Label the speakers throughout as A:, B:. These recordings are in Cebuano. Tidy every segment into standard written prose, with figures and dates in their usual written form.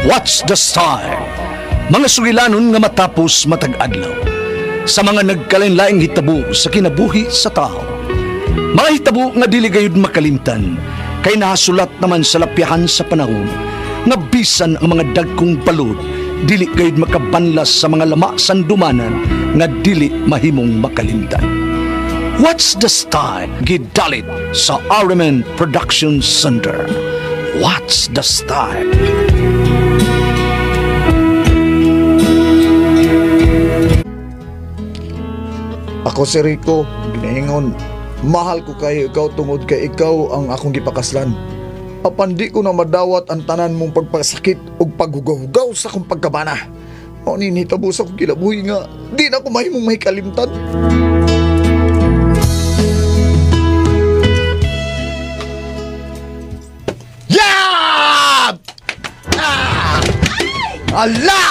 A: What's the Style? Mga sugilanon nga matapos matag adlaw. Sa mga nagkalain-laing hitabo sa kinabuhi sa tao. Mga hitabo nga dili gayud makalimtan kay nahasulat naman sa lapyahan sa panahon nga bisan ang mga dagkong balod dili gayud makabanlas sa mga lama sandumanan nga dili mahimong makalimtan. What's the Style? Gidalit sa RMN Production Center. What's the Style?
B: Ako si Rico, ginaingon. Mahal ko kayo ikaw tungod kay ikaw ang akong gipakaslan. Apan di ko na madawat ang tanan mong pagpasakit ug paghugaw-hugaw sa akong pagkabana. Mao ni nitabo sa akong kinabuhi nga di na ko mahimong mahikalimtan. Yeah! Ah! Ala!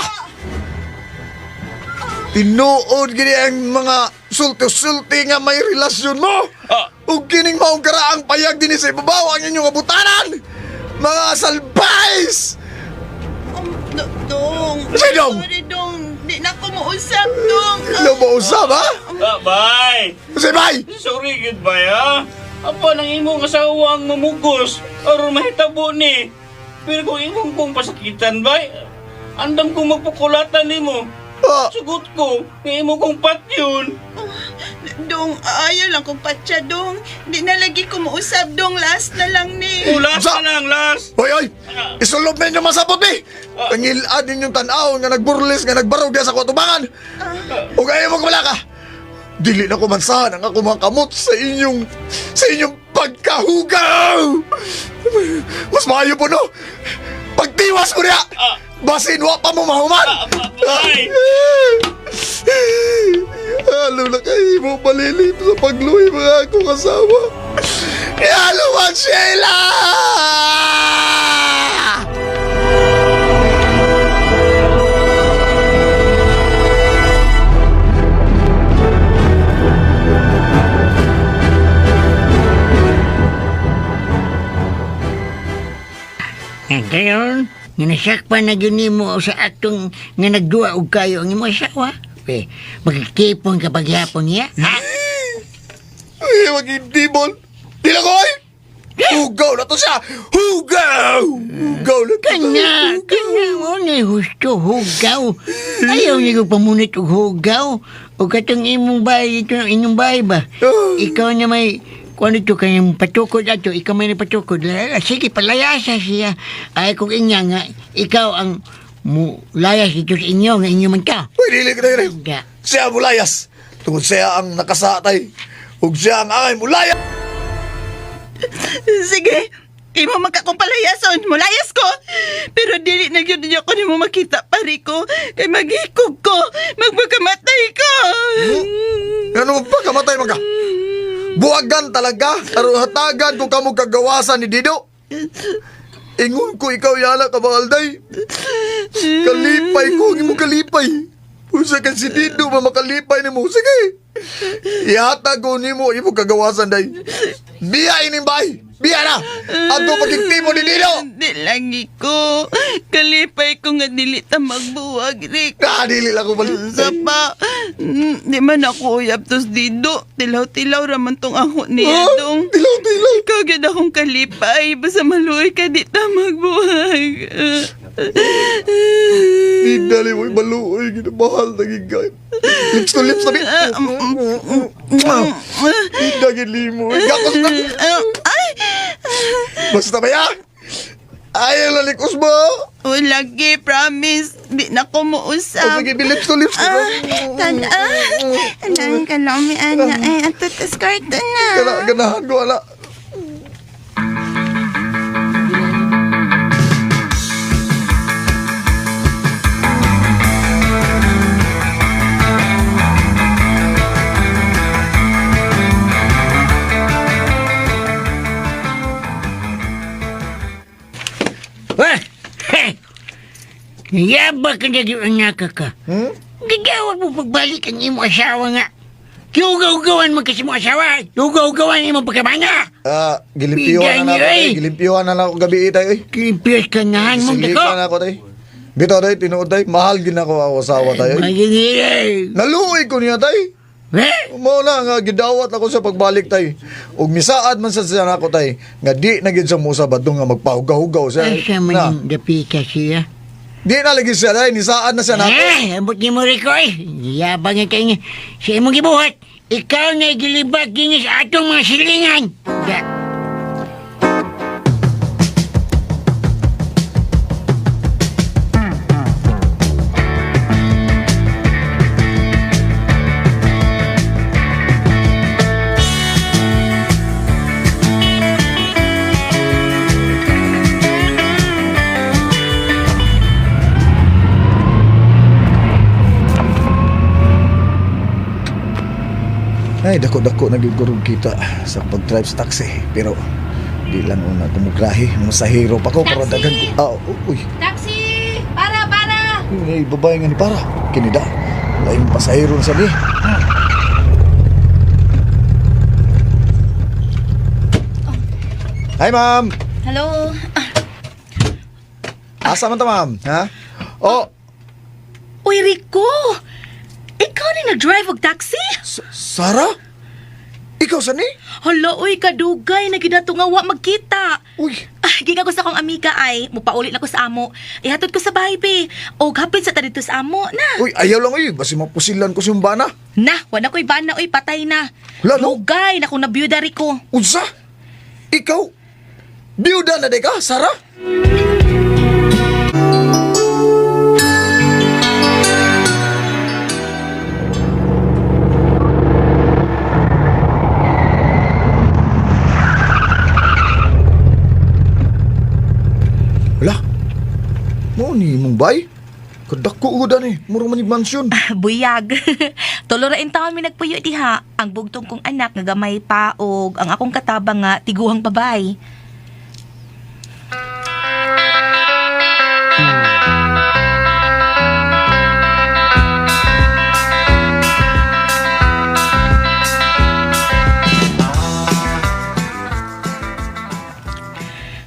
B: Tinuod gini ang mga sulti-sulti nga may relasyon mo.
C: Ah.
B: Ug kining maong karaang payag dinhi sa ibabaw ang inyong abutanan. Mga salbays!
D: Dong.
B: Sige, Dong.
D: Sorry, Dong. Di na ko mausap, Dong.
B: Ano ba usab, ha?
C: Ah, bye!
B: Say bye!
C: Sorry, goodbye, ha? Apa nang imong asawa ang mamugos aron mahitabo ni. Pero kung imong kong pasakitan, bay, andam kong magpukulatan nimo.
B: Ah,
C: Sugot ko, nga imo kong patyon.
D: Dong, ayaw lang kong patya, Dong. Di na lagi ko mausap, Dong. Last na lang ni.
C: O, last
B: Sa-
C: na lang, last.
B: Hoy, hoy! Isulob na inyo masabot, eh! Pangilad ninyong tanaw nga nagburlis, nga nagbarog diya sa kwatubangan! Ug ayaw mo kumala ka! Dili na kumansahan ang akong mga kamot sa inyong pagkahugaw! Mas maayo po, no? Pagtiwas ko niya! Basin, wa pa mo mahuman!
C: Ah, bye!
B: Halo na kayo mo palilip sa pagluhi mga akong asawa. Halo man, Sheila!
E: Ang kayon, nga nasakpan na gyud nimo sa atong nga nagduwa og kayo ang imong asawa. Pe, magkipon ka paghapon niya, ha?
B: Ay, magindibol. Di na ko, ay! Hugaw na to siya! Hugaw! Hugaw na to
E: Kana, kana mo na husto hugaw. Ayaw niyo ko pamunit og hugaw. O katong imong bahay, ito ang inyong bahay ba? Ikaw na may kung ano ito kayong patukod ato, ikaw may napatukod. Lala, sige, palayasa siya. Ay, kung inya nga, ikaw ang mulayas dito sa inyo, nga inyo man ka.
B: Uy, dili ka na yun.
E: Ga.
B: Siya mulayas. Tungod siya ang nakasatay. Ug siya ang angay mulayas.
D: Sige. Imo magkakumpalayason. Mulayas ko. Pero dili na gyud ninyo ko nimo makita pare ko. Kay maghikog ko. Magpakamatay ko.
B: Ano mo pagkamatay man ka? Buwagan talaga. Aron hatagan ko kamo kagawasan ni Dido. Ingon ko ikaw yala ka bakalday. Kalipay ko, ang imong kalipay. Usa kan si Dido ba makalipay nimo? Sige. Ihatag ko nimo imong kagawasan day. Biya ining bay. Biya na. Ato pagigtimo ni Dido.
D: Di lagi ko. Kalipay ko nga dili ta magbuwag, Rick.
B: Ah, dili lang ko balik.
D: Sa pa, di man ako uyab tos dido. Tilaw-tilaw raman tong ako niya
B: Ah,
D: dong.
B: Tilaw-tilaw.
D: Ikaw gyud akong kalipay. Basta maluoy ka, di ta magbuwag.
B: Di dali mo'y maluoy, ginamahal na gigay. Lips to lips na bi. Di na ginlimo. Gakos na.
D: Ay!
B: Basta ba ya? Ayaw lalikos mo.
D: O lagi, promise. Di na ko
B: O
D: muusap.
B: sige, bi, lips to lips.
D: Ah, tan ah. Alang ka lang, mi ana. Ay, ato tas kwarto na.
B: Gana, ganahan ko, ala.
E: Wah! Heh! Yaba ka na yung anak ka.
B: Hmm?
E: Gagawin mo pagbalik ang imong asawa nga. Yugaw-gawan mo kasi mo asawa. Yugaw-gawan imong pagkamana.
B: Ah, gilimpiyuhan na
E: Bigay
B: lang ako,
E: niyo,
B: tay.
E: eh.
B: Gilimpiyuhan na lang ako gabi, tay. eh.
E: Kimpiyos ka nahan mong dako.
B: Silipan na ako, tay. Bitaw day, tinuod day, mahal gid nako ako asawa tay.
E: Magigilay.
B: Naluoy ko niya tay.
E: Eh?
B: Mao na nga gidawat ako sa pagbalik tay. Ug misaad man sa siya nako tay, nga di na gid sa musa badong nga magpahugaw-hugaw siya.
E: Asa
B: Na,
E: man yung dapita siya?
B: di na lagi siya day, nisaad na siya nako.
E: Eh, ambot ni mo Rico eh. Yabang nga kayo nga. Sa imong gibuhat, ikaw na gilibak din sa atong mga silingan. Da.
B: Ay, dako-dako na gyud kurog kita sa pag-drive sa taxi. Pero di lang una tumugrahe, masahero pa ko para
F: Taxi!
B: dagan ko. Ah, uy,
F: Taxi! Para, para!
B: ay babae nga ni para. Kinida. Laing pasahero na sabi. Hi, ma'am.
F: Hello?
B: Asa man ta, ma'am? Ha? Oh,
F: Uy, Rico! Ikaw ni nag-drive og taxi?
B: Sarah? Ikaw sa ni?
F: Hala, uy, kadugay na gid nga wa magkita.
B: Uy,
F: Ah, giga ko sa akong amiga ay, mupaulit na ko sa amo. Ihatod ko sa bahay, be. Og hapit sa ta dito sa amo, na.
B: uy, ayaw lang uy. Basi mapusilan ko siyang bana.
F: Na, wala ko'y bana, uy, patay na.
B: Hala, no?
F: Dugay na kung nabiyuda, Rico.
B: Unsa? Ikaw? Biyuda na di ka, Sarah? Wala. Mo ni mong bay? Kadako ko dani, murag manig mansyon.
F: Buyag. Tulo ra in taon mi nagpuyo diha. Ang bugtong kong anak nga gamay pa og ang akong katabang nga tiguhang babay.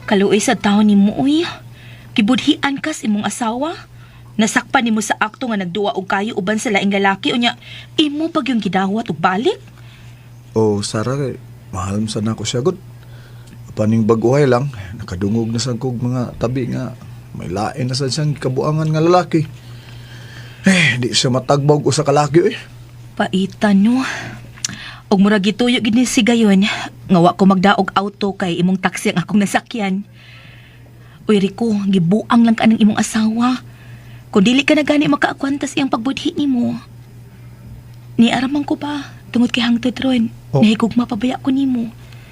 F: Kaluoy sa taon nimo uy. Gibudhian kas imong asawa. Nasakpan nimo sa akto nga nagduwa og kayo uban sa laing lalaki unya imo pag yung gidawat og balik.
B: Oh, Sarah, eh, mahal mo sana ako siya, good. Paning baguhay lang, nakadungog na sa kog mga tabi nga, may lain na sa siyang kabuangan nga lalaki. Eh, di siya matagbog o sa kalaki, eh.
F: Paitan no. Og murag gituyo gid ni si gayon nga wa ko magdaog auto kay imong taxi ang akong nasakyan. Uy Rico, gibuang lang ka ng imong asawa. Kung dili ka na gani makaakwanta sa iyang pagbudhi nimo. Ni aramang ko ba tungod kay hangtod ron.
B: Oh.
F: Nahigugma pabaya ko nimo.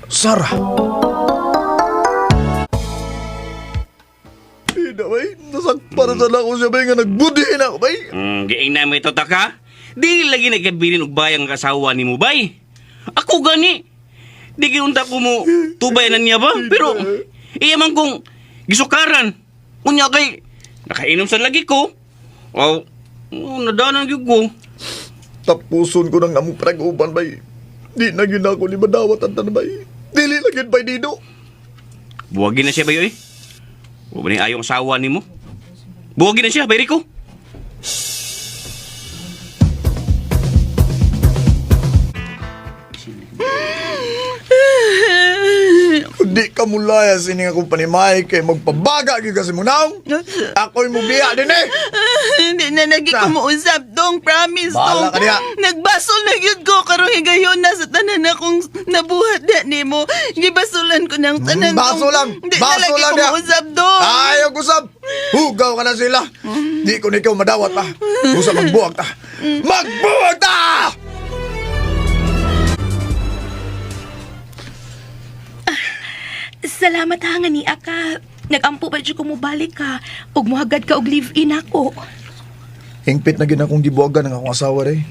B: Sarah! Hindi na, bay. Nasakpan na sana ako siya, bay, nga nagbudihin ako, bay.
C: Giing na may totaka. Di lagi nagkabilin og bayang ang asawa ni mo bay. Ako gani. Di giunta ko mo tubay na niya ba? Pero iya man kong gisukaran. Unya kay nakainom sa lagi ko. Aw, oh, nadanan gyud ko.
B: Tapuson ko ng among pinag-uban, bay. Di na gyud ako ni madawat ang tanan, bay. Dili na gyud, bay, dino.
C: Buwagin na siya bayo eh. Wa ba ni ayong asawa nimo? Buwagin na siya, bay Rico.
B: Hindi ka mulaya sini nga kong panimay kay magpabaga gyud kasi mo naong. Ako'y mubiya din eh.
D: Hindi na lagi ko muusap dong, promise
B: Bahala
D: dong.
B: ka diha.
D: Nagbasol na gyud ko karong higayon na sa tanan akong nabuhat na nimo. Gibasulan ko ng tanan dong.
B: Baso lang.
D: Hindi na
B: Baso
D: lagi
B: lang
D: ko
B: diha.
D: muusap dong.
B: Ayaw kusab. Hugaw ka na sila. Di ko na ikaw madawat pa. Usa magbuwag ta. Magbuwag ta!
F: Salamat ha nga ni Aka. Nagampo pa jud ko mobalik ka ug mohaggad ka og live-in ako.
B: Hingpit na gid akong gibuwagan ng akong asawa day.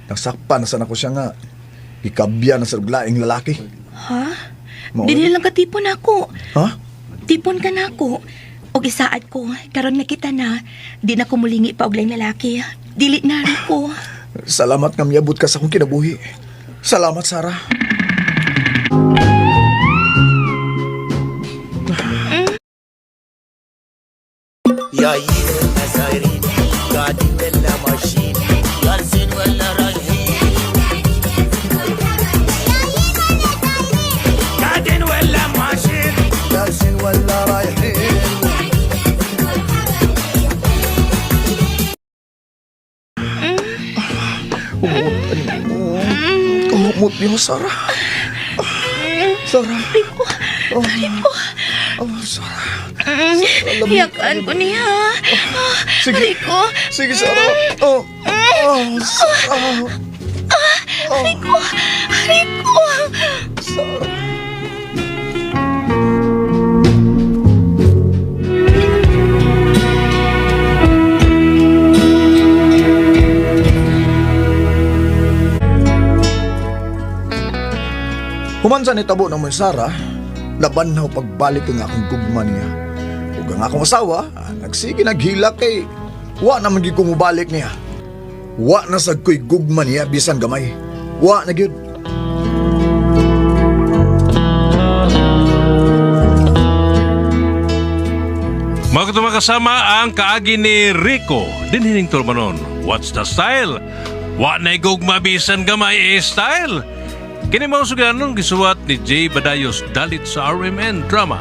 B: Nasakpan na sana ko siya nga. Gikabya na sa laing lalaki.
F: Ha?
B: Mao
F: Dinhi lang ka tipon ako.
B: Ha?
F: Tipon ka na ako. Og isaad ko, karon nakita na, di na ko mulingi pa og laing lalaki. Dili na rin ko.
B: Salamat nga miyabot ka sa akong kinabuhi. Salamat, Sarah.
G: جايين ولا زايرين قاعدين ولا ماشيين جالسين ولا رايحين قاعدين ولا ماشيين
B: جالسين ولا رايحين. Umot niyo, Sarah. Sarah.
F: Rico, Rico.
B: Oh, Sarah.
F: Hiyakaan ko niya. Ah,
B: Sige.
F: Rico.
B: Sige, Sarah. Oh, oh, Sarah.
F: Rico. Rico.
B: Sarah. Human sa nitabo na mo ni Sarah, laban na ho pagbalik ang akong gugma niya. Ug ang akong asawa, nagsige naghilak kay wa na man gyud ko mobalik niya. Wa na sad ko'y gugma niya bisan gamay. Wa na gyud.
H: Mga kasama ang kaagi ni Rico dinhining Tulmanon. What's the style? Wa na gugma bisan gamay eh, style. Kini mga suganon gisuwat ni Jay Badayos dalit sa RMN Drama.